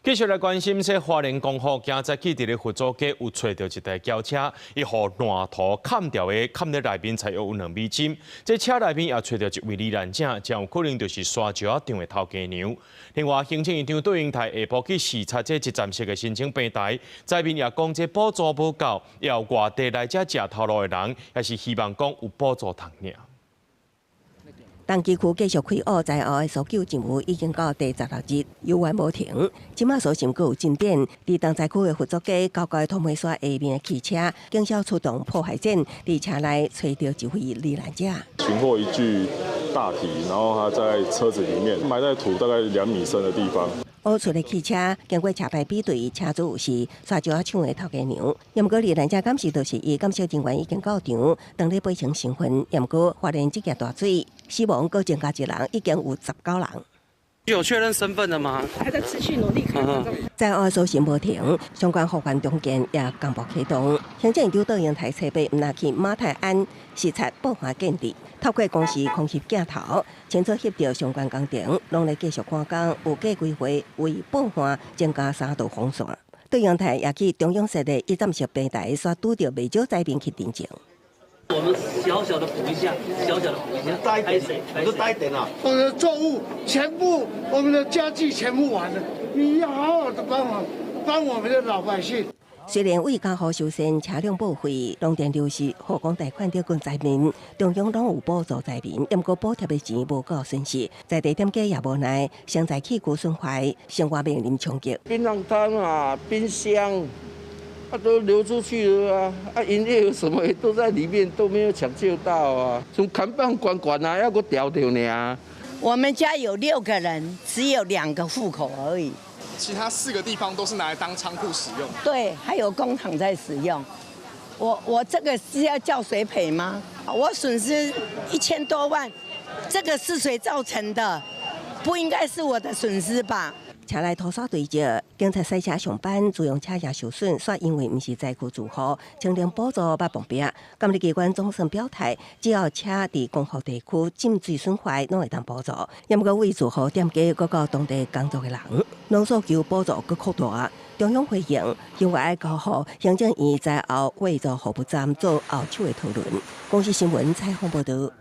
繼續來關心，這花蓮光復今早起佇咧佛祖街有揣著一台轎車，伊予爛土崁掉的，崁咧內面才約有2米深。這車內面也揣著一位罹難者，真有可能就是沙石仔場的頭家娘。另外，行政院長卓榮泰下晡去視察這一站式的申請平台，在面也講這補助無夠，有外地來遮食頭路的人，也是希望講有補助通領。東基區繼續開挖災後的搜救任務已經到第16日，猶原無停。這馬搜尋閣有進展，佇重災區的佛祖街高高的土坯山下面的汽車，警消出動破壞戰，佇車內揣著一位罹難者。尋獲一具大體，然後他在車子裡面埋在土大概2米深的地方。挖出的汽車經過車牌比對，車主是沙石仔場的頭家娘。毋過罹難者敢是就是伊，鑑識人員已經到場，當咧背清身份。毋過發現這件大水，死亡閣增加一人，已經有19人。有確認身份的嗎？還在持續努力勘查中。災後搜尋無停，相關復原重建也同步啟動。行政院長卓榮泰初八毋若去馬太鞍視察報岸建置，透過公視空拍鏡頭，清楚翕著相關工程，攏咧繼續趕工，有計規劃為報岸增加三道防線。卓榮泰也去中央設的一站式平台，煞拄著袂少災民去陳情。我們小小的補一下，小小的補一下，大一點，都大一點啦。我的作物全部，我們的家具全部完了，你要好好的幫忙，幫我們的老百姓。雖然為家戶修繕車輛報廢、農田流失、護工貸款等等災民，中央攏有補助災民，毋過補貼的錢無夠損失，在地店家也無奈，生財器具損壞，生活面臨衝擊。檳榔攤啊，冰箱啊都流出去了啊！啊，營業額什麼也都在裡面，都沒有搶救到啊！從看板關關啊，猶閣掉掉呢。我們家有六個人，只有兩個戶口而已。其他四個地方都是拿來當倉庫使用。對，還有工廠在使用。我這個是要叫誰賠嗎？我損失1000多萬，這個是誰造成的？不應該是我的損失吧？車內土沙堆積，警察賽車上班，自用車也受損，煞因為毋是災區住戶，請領補助捌碰壁。監理機關總算表態，只要車佇光復地區浸水損壞，攏會當補助。毋過為住戶店家，閣到當地工作的人，攏訴求補助閣擴大。中央回應，認為愛交予行政院災後援助服務站做後手的討論。公視新聞採訪報導。